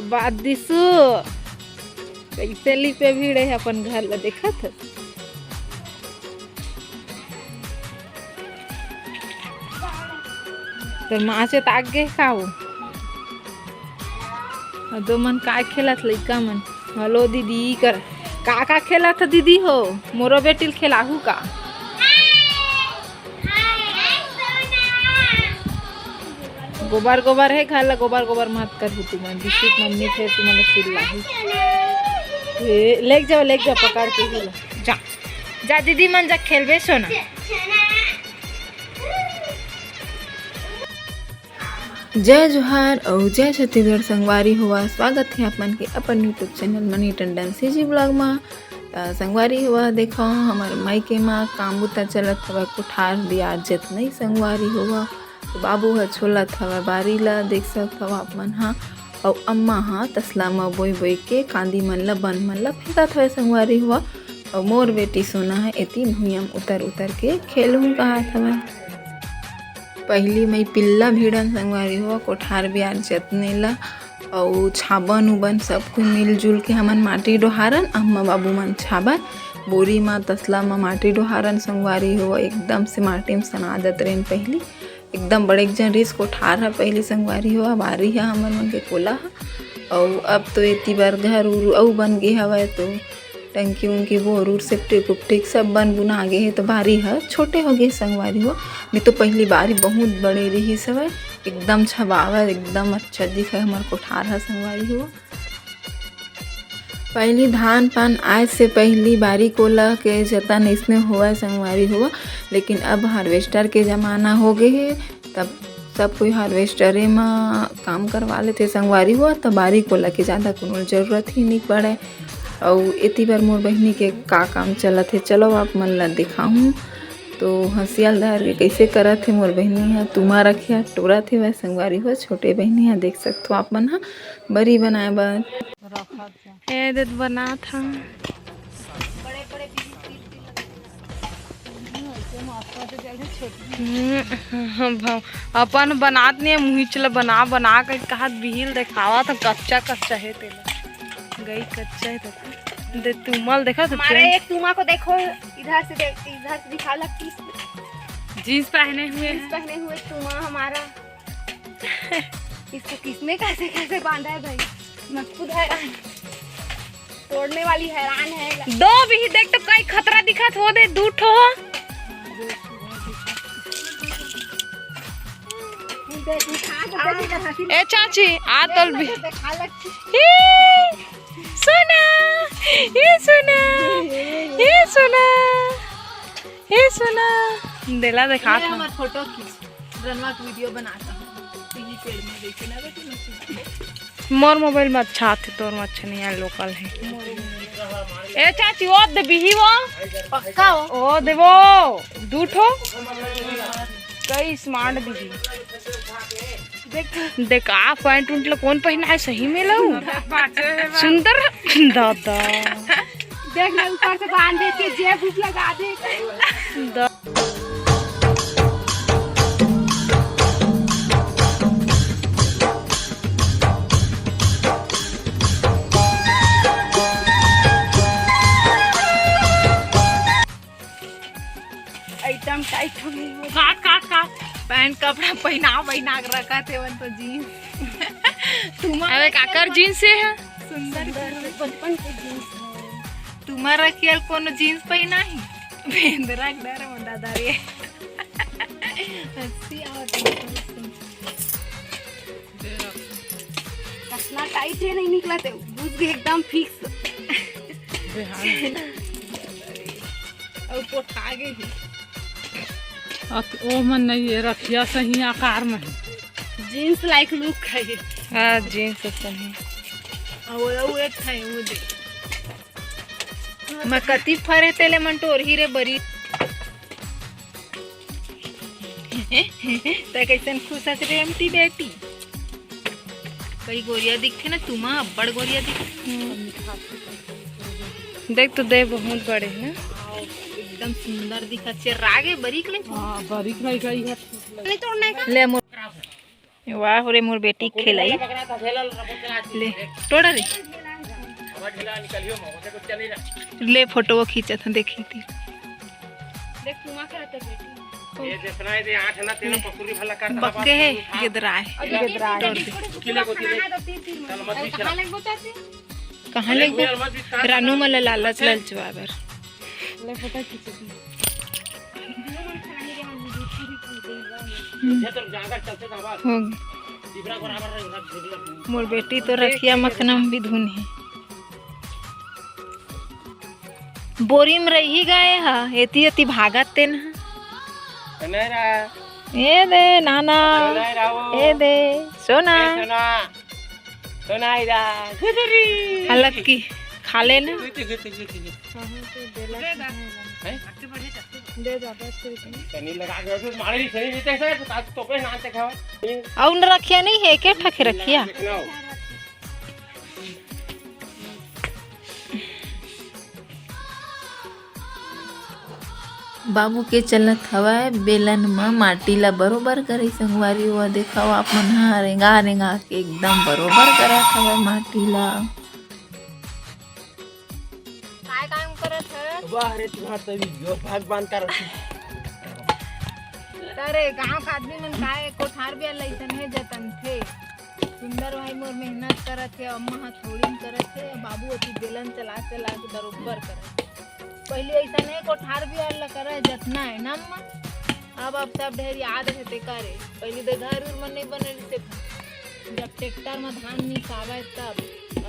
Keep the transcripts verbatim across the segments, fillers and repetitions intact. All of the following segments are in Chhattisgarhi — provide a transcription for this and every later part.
बात दिसू, कइसे लिपे भिड़े हे अपन घर ला, देखत हस? तोर माँ से ताक गे का वो? अउ दो मन काय खेलत लइका मन? हेलो दीदी कर, का का खेलत ह दीदी हो? मोरो बेटी ल खेलाहू का? गोबर गोबर हे, घर ला गोबर गोबर मत करहू तुमन। बिस्कुट मम्मी फेर तुमन ला चिल्लाही। ए, लेग जाओ, लेग जाओ, पकड़ के ही ला। जा, जा दीदी मन जा खेलबे सोना। जय जोहार अउ जय छत्तीसगढ़ संगवारी होवा, स्वागत हे आप मन के अपन YouTube channel money Tandon CG blog मा। त संगवारी होवा, देखो हमर मायके मा काम बुता चलत हवय, कोठार बियार जतनई संगवारी होवा। त बाबू ह छोलत हवय बारी ला, देख सकत हव आप मन हा। अउ अम्मा हा तसला म बोई बोई के कांदी मन ला, बन मन ला फेंकत हवय संगवारी होवा। अउ मोर बेटी सोना ह एती भुइयां म उतर उतर के खेलहूं कहत हवय। पहिली मई पिल्ला भिड़न संगवारी हो, कोठार बियार जतने ला, अउ छाबन उबन सब कोई मिलजुल के हमन माटी डोहारन, अम्मा बाबू मन छाबर, बोरी म तसला म माटी डोहारन संगवारी हो, एकदम से माटी म सना दत रेन पहिली, एकदम बड़े एक जन रिस कोठार ह पहिली संगवारी हो, बारी ह हमर मन के कोला ह, अउ अब तो एती बर घर उर अउ बन गे हवय तो टंकी उंकी बोर उर सेप्टिक उपटिक सब बन बुना गे हे, तो बारी ह छोटे हो गे संगवारी हो। नहीं तो पहिली बारी बहुत बड़े रिहिस हवय, एकदम छबावय, एकदम अच्छा दिखय हमर कोठार ह संगवारी हो। पहिली धान पान आए से पहिली बारी कोला के जतन इसने होवय संगवारी हो, लेकिन अब हार्वेस्टर के जमाना हो गे हे, तब सब कोई हार्वेस्टरे म काम करवा लेथे संगवारी हो, त बारी कोला के जादा कोनो जरूरत ही नइ पड़य। अउ एती बर मोर बहिनी के का काम चलत हे, चलो आप मन ला दिखाहूँ। तो हंसिया ल धर के कइसे करत हे मोर बहिनी ह, तुमा रखिया टोरत हे वह संगवारी हो, छोटे बहिनी ह, देख सकथो आप मन ह बरी बनाए बर। ए देत बनात ह। हम्म, भ-, अपन बनात नहीं, मुहिच ल बना बना के कहत बिहिल देखावत ह, कच्चा कच्चा हे तेला। गई कच्चा हे तेला। दे तुमल देखा तो हमारे चेंज। एक तुमा को देखो, इधर से देख, इधर से दिखा लगती। जींस पहने हुए जींस हैं। पहने हुए तुमा हमारा। इसको किसने कैसे कैसे बांधा है भाई, मैं खुद हैरान। तोड़ने वाली हैरान है। दो भी देख तो कई खतरा दिखत हो दे, दू ठो। ए चाची, आ तोल भी। ए सोना, ए सोना, ए सोना, ए सोना। देला देखा ये था। हमार फोटो खींच, रनवा के वीडियो बनाता हूँ। तो ये पेड़ में देखे ना बेटी, मैं खींच के। मोर मोबाइल में अच्छा आथे, तोर में अच्छा नहीं आए, लोकल है। ए चाची, वो दे बिही वो। पक्का हो? ओ दे वो, दू ठो। कई स्मार्ट बिही। देख। देख, आ पैंट उंट ला कौन पहना है सही में लऊ? सुंदर दादा। देख ना, ऊपर से बांध दे के जेब उब लगा दे। दा- एकदम टाइट हो गई वो। काट, काट, काट। पैंट कपड़ा पहना, पहना के रखा थे, वन तो जींस। तुम्हारा अबे, काकर जींस से है? सुंदर, सुंदर, बचपन के जींस है। तुम्हारा खेल कोनो जींस पहना ही? बेंदरा के डर में दादा रे। हंसी आवत है। कसला टाइट है, नहीं निकला थे, घुस गए एकदम फिक्स। और पोठा गए ही। अत-, ओ मन नहीं है, रखिया सही आकार में है। जींस लाइक लुक है ये। हाँ, जींस असन है। और वो एक है, वो दे। मैं कति फरे तेले मन टोर ही रे बरी। तै कैसन खुश हस रे एमटी बेटी? कई गोरिया दिखथे ना, तुमा अब्बड़ गोरिया दिखथे। देख तो दे बहुत बड़े है ना। एकदम सुंदर दिखत, चेर्रा गे बरीक ले। हाँ, बरीक ले गई है। नहीं तोड़ने का? ले मोर वाह रे मोर बेटी खेलई। ले टोड़ा रे। ले फोटो खींचत हन, देखी ती। बग्गे हे, गेदरा हे। कहाँ ले गो? रानू मन ला लालच ललचवा बर। ले फोटो खींच। हो गे। मोर बेटी तो रखिया मखना म भी धुन हे। बोरी म रही गाय ह, एती एती भागत तेन ह। ए दे नाना, ए दे सोना। अलग की खा लेना। अउ न रखिया नहीं है, के ठक रखिया। बाबू के चलत हवय बेलन म माटी ला बरोबर करे संगवारी हो। देखव आप मन ह रेंगा रेंगा के एकदम बरोबर करत हवय माटी ला। काय काम करत हस? वाह रे, तुहार तो भी जोर भाग बांध कर। अरे गांव के आदमी मन काय कोठार भी लइसन हे जतन थे। सुंदर भाई मोर मेहनत करत हे, अम्मा ह थोड़ी करत हे, बाबू ओती बेलन चला चला के बरोबर करत हे। पहली ऐसा नहीं कोठार भी आल करे जतना है ना अम्मा। अब अब सब ढेर याद रहते करे। पहली दे घर उर मन नहीं बने रहते, जब ट्रैक्टर में धान मिसावे तब।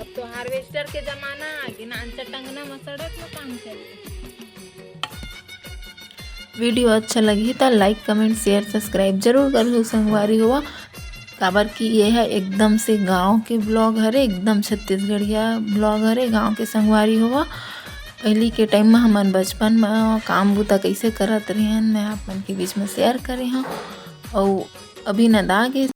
अब तो हार्वेस्टर के जमाना आ गे, नानचा टंगना में सड़क में काम चलते। वीडियो अच्छा लगही त लाइक, कमेंट, शेयर, सब्सक्राइब जरूर करहु संगवारी हो। काबर कि ये ह एकदम से गांव के ब्लॉग हरे, एकदम छत्तीसगढ़िया ब्लॉग हरे, गांव के संगवारी हो। पहिली के टाइम म हमन बचपन म काम बूता कइसे करत रहेन, मैं आप मन के बीच म शेयर करे हंव। अउ अभी नंदा गे